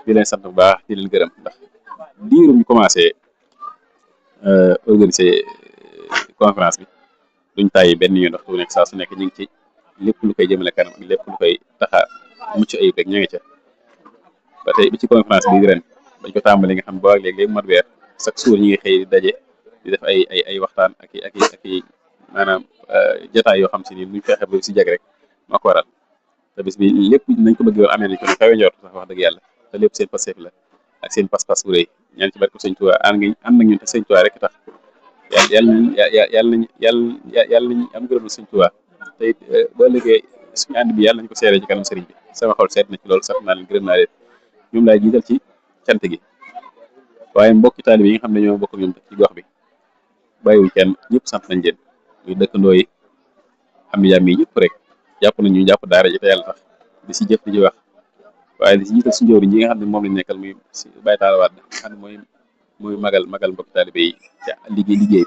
di leen sant bu baax di leen gërëm ndax diiru ñu commencé organiser conférence bi duñ tàyyi benn yoon ndax nekk saa su nekk ñu ngi ci lépp lu koy jëmale kanam ak lépp lu koy taxa mucc ayib rek ñu ngi ca ba tey bi ci conférence bi ren bañ ko tàmbali nga xam boo ak léegi mat weer chaque jour ñi ngi xëy di daje di def ay waxtaan ak i maanaam jotaay yoo xam si ni buñ fexe ba si jag rek moo ko waral te bis bi lépp nañ ko bëgg woon amee nañ ko ne kawe njort sax wax dëgg yàlla te lépp seen passeef la ak seen pas-pas bu rëy ñaan ci barke sëñ Tuubaa ànd nañ ñun te sëñ Tuubaa rek tax yàlla nañ am gërëm sëñ Tuubaa te it boo liggéey suñu ànd bi yàlla nañ ko seere ci kanam sëriñ bi sama xol seet na ci loolu sax naa leen gërëm naa leen ñoom laay jiital ci cant gi waaye mbokki taalibe yi nga xam ne ñoo bokk ñoom ci gox bi bàyyiwuñ kenn ñëpp sant nañ leen muy dëkkandoo yi am jàmm yi ñëpp rek jàpp nañu jàpp daara ji te yàlla tax di si jëf di ci wax waaye di si jiital suñu jëwriñ yi nga xam ne moom lañ nekkal muy si Baye Talla Wade nga xam ne mooy magal mbokki taalibe yi ca liggéey bi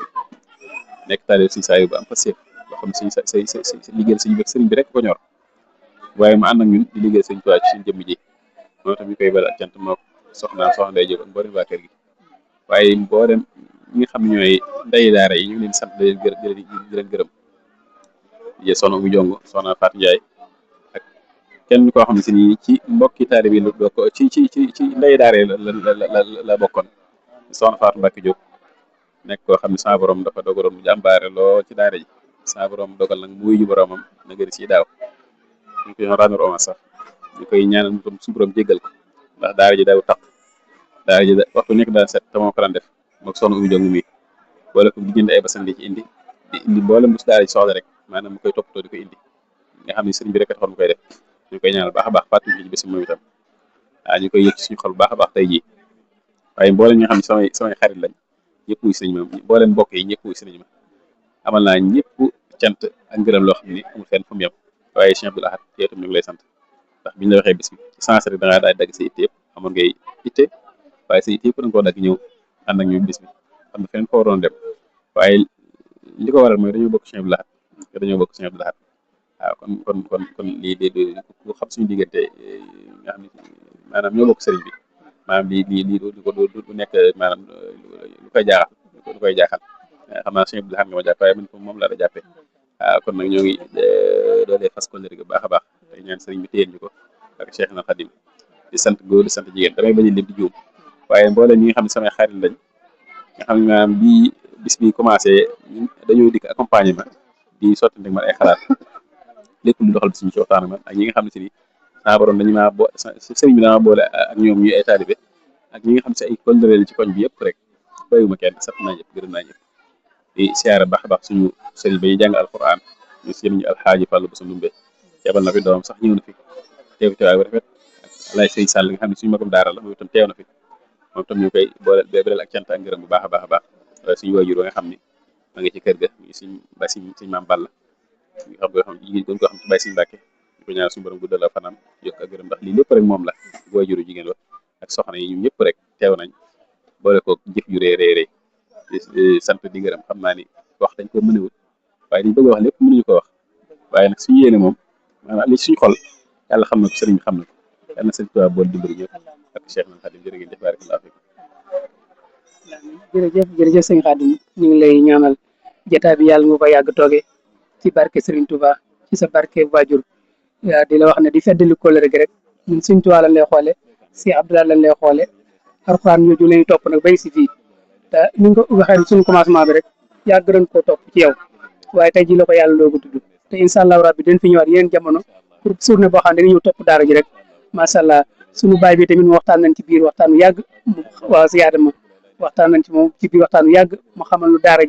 nekk taalibe suñu saa yu ba am fa seef loo xam ne suñu liggéeyal suñu bëgg sëriñ bi rek ko ñor waaye mu ànd ak ñun di liggéey suñu Tuubaa ci suñu jëmm ji moom tamit ñu koy bal ak cant moo soxna Ndeye Diop mboolem waa kër gi waaye mboolem ñi nga xam ne ñooy ndeyi daara yi ñu ngi leen sant di leen gërëm yé soxna Umu Jong soxna Fatou Ndiaye ak kenn koo xam ne si nii ci mbokki taalibe yi la ko ci ndeyi daara yi la bokkoon soxna Fatou Mbacke Diop nekk koo xam ne sa borom dafa dogaloon mu jàmbaare loo ci daara ji sa borom dogal nag muy ju boromam na gëri si daaw ñu koy rendre hommage sax ñu koy ñaanal mu tam suñu borom jéggal ko ndax daara ji daw tax daara ji waxtu nekk daan set te moo ko daan def moog soxna Umu Jong mi boole ko di jënd ay basan di ci indi mboolem bu si daara ji soxla rek maanaam mu koy toppatoo di ko indi nga xam ne sëriñ bi rek a taxoon mu koy def ñu koy ñaanal baax a baax fàttali ci bés moom itam ñu koy yëg ci suñu xol baax a baax tey jii waaye mboolem ñi nga xam ne samay xarit lañ ñëpp wuy sëriñ ma mboolem mbokk yi ñëpp wuy sëriñ ma amal naa ñëpp cant ak ngërëm loo xam ne amul fenn fu mu yem waaye Cheikh Abdoul Ahad yow tam ñu ngi lay sant ndax biñ la waxee bis bi ci sens rek da ngaa daal dagg sa itte yëpp amoon ngay itte waaye sa itte yëpp da nga koo dagg ñëw ànd ak ñu bis bi xam ne fenn ko waroon dem waaye li ko waral mooy dañoo bokk Sëñ Abdou Lahad waaw kon lii de ku xam suñu diggante nga xam ne maanaam ñoo bokk sëriñ bi maanaam lii du nekk maanaam lu koy jaaxal xam naa Sëñ Abdou Lahad nga ma jàpp waaye man moom laa la jàppee waaw kon nag ñoo ngi doolee fas kóllëre bu baax a baax tey ñaan sëriñ bi téyel ñu ko ak Cheikh na Khadim di sant góor di sant jigéen damay bañ a lim di juum waaye mboolem ñi nga xam ne samay xarit lañ nga xam ne maanaam bii bis bi commencé dañoo dikk accompagnement di sottante ak man ay xalaat lépp lu doxal suñu ci waxtaan ak man ak ñi nga xam ne si ni saa borom dañu maa sëriñ bi dama boole ak ñoom ñuy ay taalibe ak ñi nga xam si ay kóllëre ci koñ bi yëpp rek bàyyiwuma kenn sant naa ñëpp gërëm naa ñëpp di siyaare baax a baax suñu sëriñ ba yi jàng alquran ñu sëriñ ñu alxaaji Fàllu ba sa ndumbe yebal na fi doom sax ñëw na fi teew teewaay bu rafet ak Alaay Sëy Sàll nga xam ne suñu magum daara la moom itam teew na fi moom itam ñu koy booleel ak cant ak ngërëm bu baax a baax a baax waaye suñu waajur ba nga xam ne ma ngi ci kër ga ñu suñ maam Balla ñu xam nga xam jigéen gën koo xam ci Baye Sëñ Mbàkke ñu ko ñaanal suñu borom guddal ak fanam yokk ak gërëm ndax lii lépp rek moom la waajuru jigéen wa ak soxna yi ñun ñëpp rek teew nañ boole ko jëf yu rëy sant di gërëm xam naa ni wax dañ ko mënewut waaye liñ bëgg a wax lépp mënuñu ko wax waaye nag suñu yéene moom maanaam li suñu xol yàlla xam na ko sëriñ bi xam na ko yàlla na sëriñ Tuubaa bool dimbali ñëpp ak Cheikh na Khadim jërë ngeen jëf barakallahu fiik jërëjëf sëñ Khadim ñu ngi lay ñaanal jotaay bi yàlla nga ko yàgg tooge ci barke Serigne Touba ci sa barke waajur di la wax ne di feddali kóllëre gi rek ñun Serigne Touba lañ lay xoole si Abdoulaye lañ lay xoole Alxuraan ñooñu lañuy topp nag bay si fii te ni nga ko waxee suñu commencement bi rek yàgg nañ koo topp ci yow waaye tey jii la ko yàlla doogu tudd te incha allahu rabbi dañ fi ñëwaat yeneen jamono pour journée boo xam ne dañuy ñëw topp daara ji rek macha allah suñu baay bi tamit waxtaan nañ ci biir waxtaanu yàgg waaw si yaadama waxtaan nañ ci moom ci biir waxtaanu yàgg mu xamal lu daara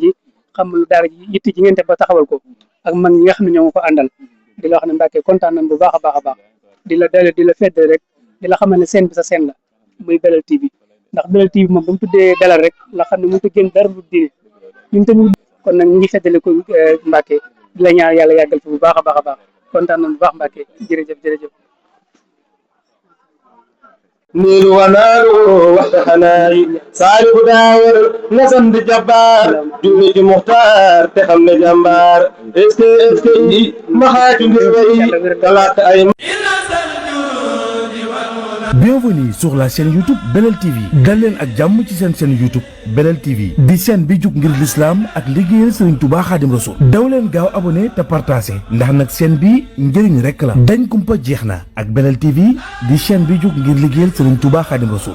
ji yitti ji ngeen def ba taxawal ko ak man ñi nga xam ne ñoo ma ko àndal di la wax ne Mbàkke kontaan nañ bu baax a baax a baax di la dale di la fedd rek di la xamal ne seen bi sa seen la muy Belel TV ndax Belel TV moom ba mu tuddee Belel rek la xam ne mënut a génn dara lu diine ñun tamit kon nag ñu ngi feddale ko Mbàkke di la ñaan yàlla yàggal fi bu baax a baax a baax kontaan nañ bu baax Mbàkke jërëjëf نيل ونار وحد حناي صالح داور نسند جبار جولي مختار تخم جمبار اسكي مخاج نسوي طلعت اي Bienvenue sur la chaîne YouTube Belel TV dal leen ak jàmm ci seen chaîne YouTube Belel TV di chaîne bi jug ngir l'islam ak liggéeyal Serigne Touba Khadim Rasoul daw leen gaaw abonné te partagé ndax nag chaîne bi njëriñ rek la dañ kumpa jeex na ak Belel TV di chaîne bi jug ngir liggéeyal Serigne Touba Khadim Rasoul